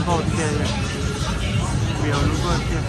Tiag, view lub nkoj tiag.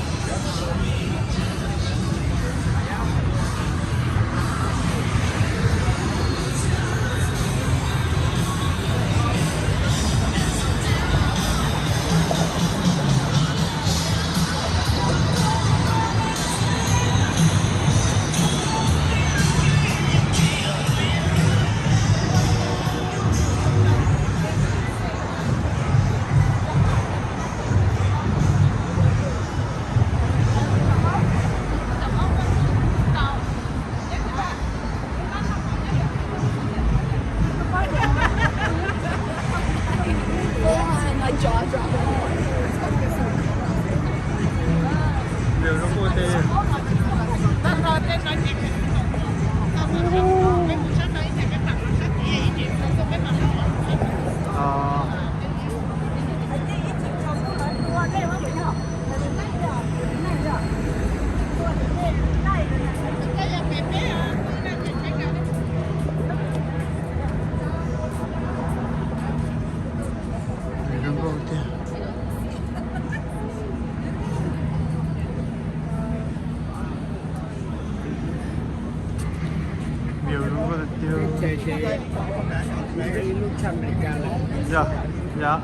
Yog, yog.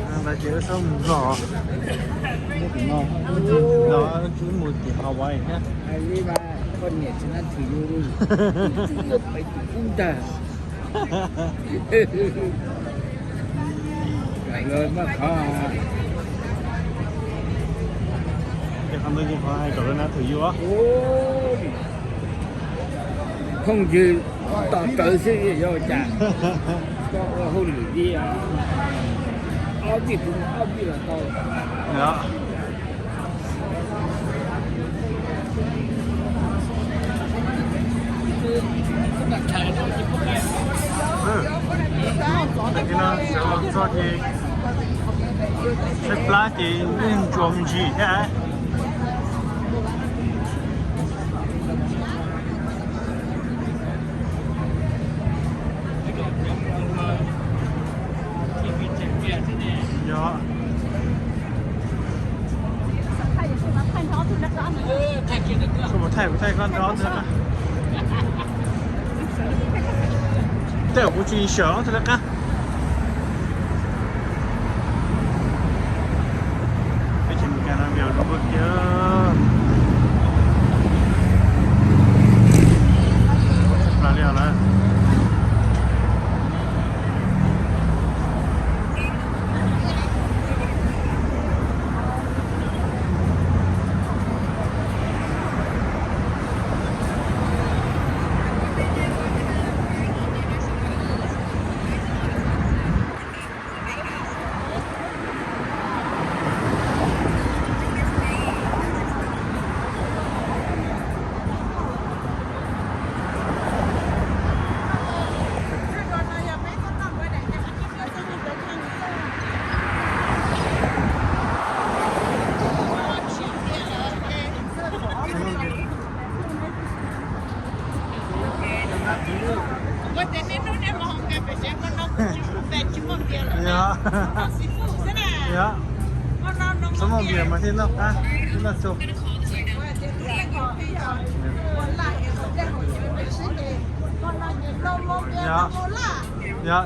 Ntawd ces wb txhob mus zog, no wb mus tim Hawaii thiab. Ces qhov ntawd ces qhov hais kom lawv na thwm yus. Phooj ywg tos rawv xwb yuav ua cas, koj ua hauj lwm li, ob vij kuv mus ob vij los tau. Tam sim no sawv los txog ces tshaib plab ces yeej ntsuas me ntsis thiab. Yog, kuv mus thaij, kuv thaij koj nrog ob tug. Tej zaum kuv tsis sawv ob tug lawv qab. Peb ces mus kas no view zoo nkauj tiag. Tshaj plaws li os lawm. Yog, txhob muaj npias mas thiaj noj qab, thiaj noj tsau. Yog, yog.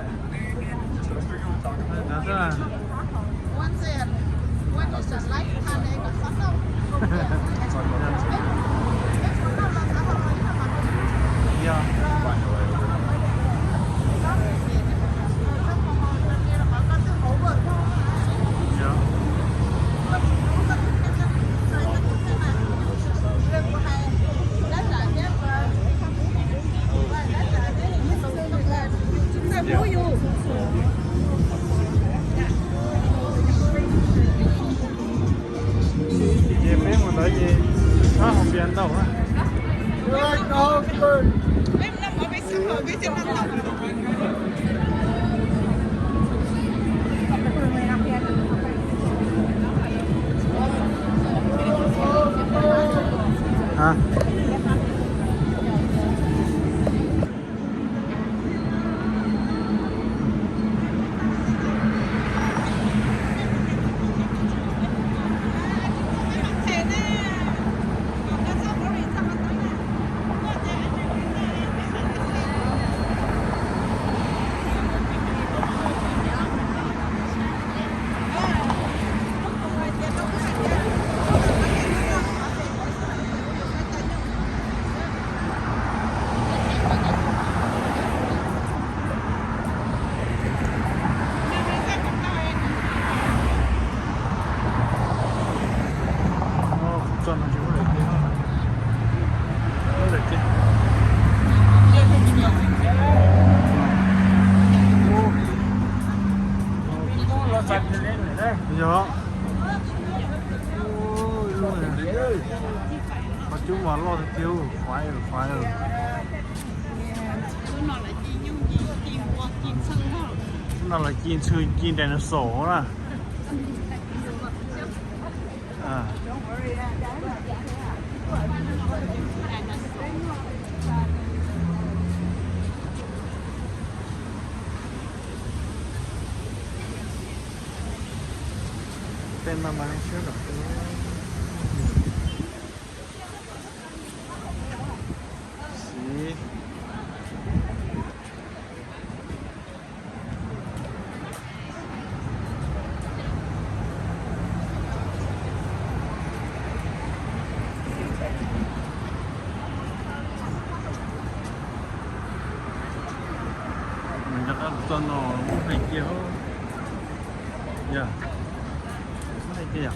Ces peb mus ntawd ces txhob haus npias ntau na. Mas loj tiag tiag, fire, fire. Lub no los ci ntxhw ci dinosaur na. Tej no mas siab kawg. Siv. Nws rov qab txog no muab hais kiag, yog muab hais kiag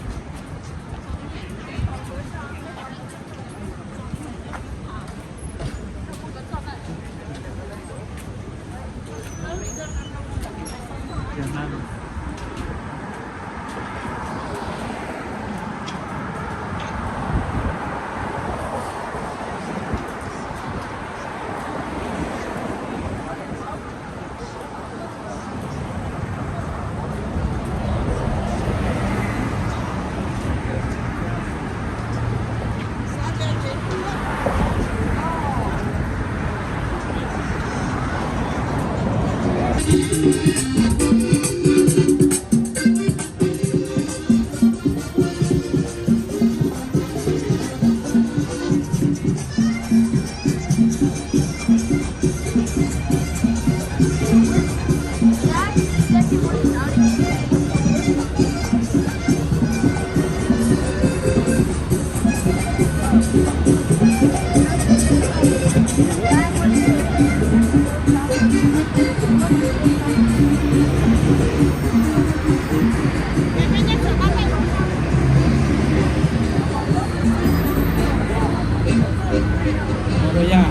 yom.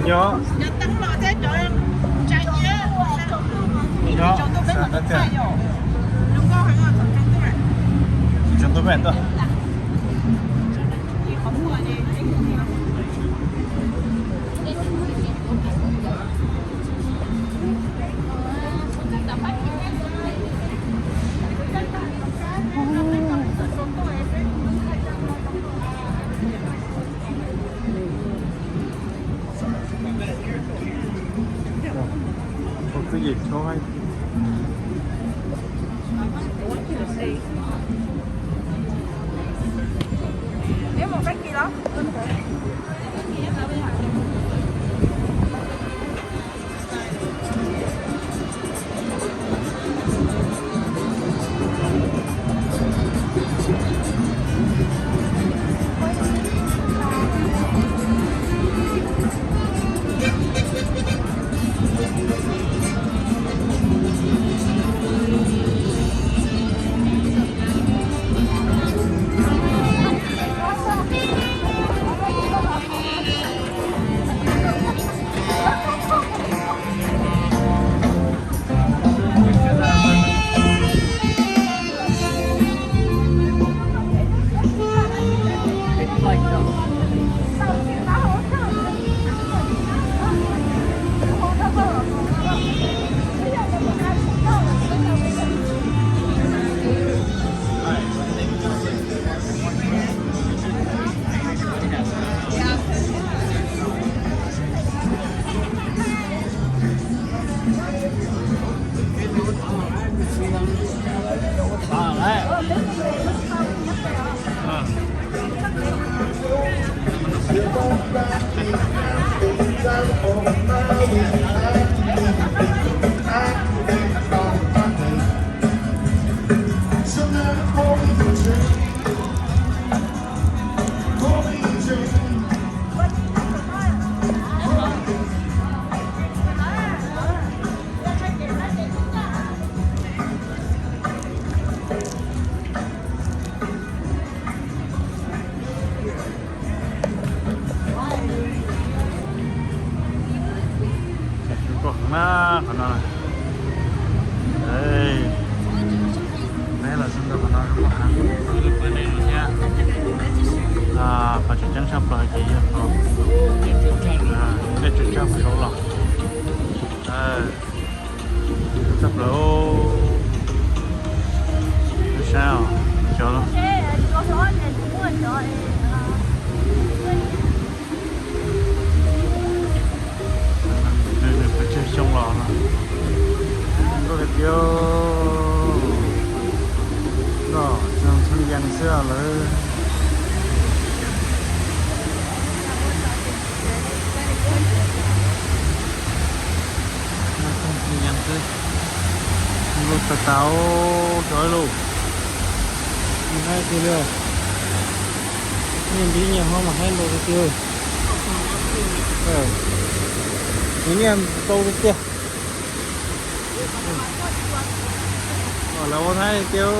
Nyob. Nyob. Tsis tau ntuj peb tuaj. Plaws, sab os, cov nws pes tsawg xyoo los no. Nkauj tiag tiag, no txheej yees xwb lawm. Txheej yees xwb, nkauj tas tas cov lus. Nws haib tiag li, nyiaj npib nyiaj hob mas haib npaum tiag tiag. Nws nyiaj ntau tiag tiag. Lawv ua thaib tiag.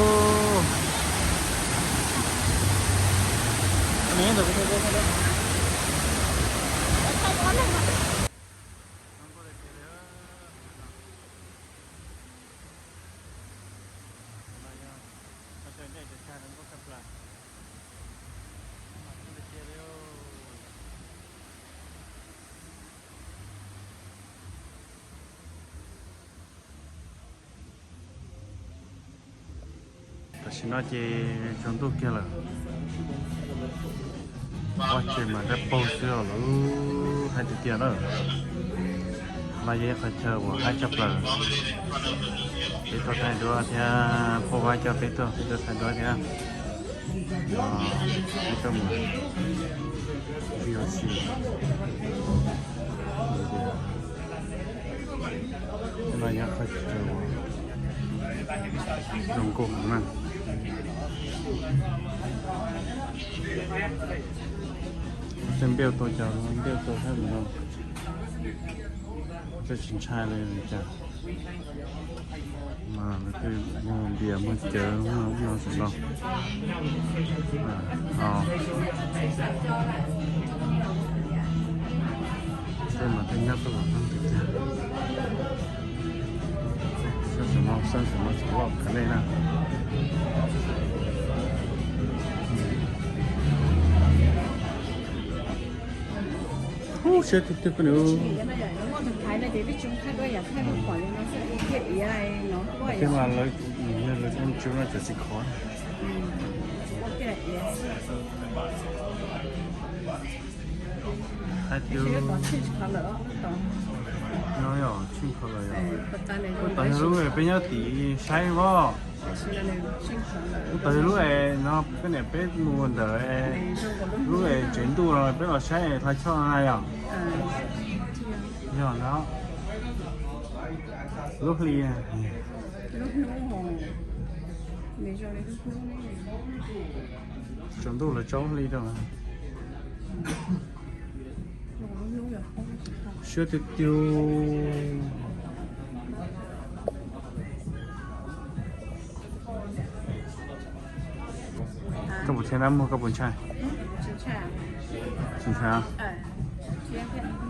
Tam sim no ces tsaus ntuj kiag lawm, vaj tse mas dab paug xwb os, lawv haib tiag tiag na. No yog ib qhov chaw uas haib tshaj plaws. Peb tuaj thaij duab thiab, phauj Vab coj peb tuaj, peb tuaj thaij duab thiab. Peb tuaj mus V O C. No yog qhov chaw zoo nkauj heev na. Tej npej tau cov npej tau thaij mus no, tsis ntshai li cas. Mas muag npias muag cawv no saum no. Tej mas tej nyob tuaj kom tag tiag tiag. Sab saum no, sab saum no txog loj kav nej na. Ub, siab tiag tiag koj niam. Thiab mas lawv, lawv coob no cov txiv khov. Hais tias no yog tsheej kho lawm yog. Ub, tau yog lub peb nyob tim saib os. Ub, tau yog lub no koj niam peb mus ntawm lub tsev ntuj no peb los saib hla choj na yog. Yog no. Lub hli. Tsaus ntuj lawv tsaub hli rau. Siab tiag tiag. Koj puas thiab dab muag, koj puas ntshai? Tsis ntshai.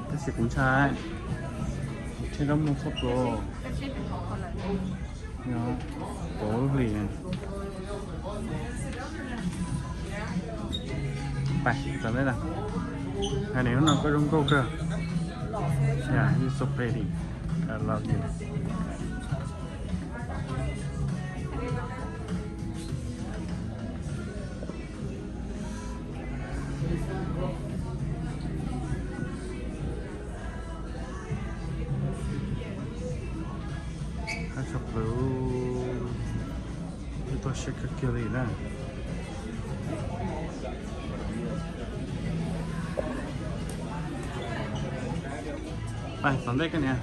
Tab sis kuv ntshai. Thiab dab muag txhob pluav. Pov lub hlis. Pais, txog neb na. Hais tias hnub no koj zoo nkauj kawg. Yeah, you so pretty. I love you. Qab tshaj plaws, ib toj siab kawg kiag li na. Pais tom ntej koj niam.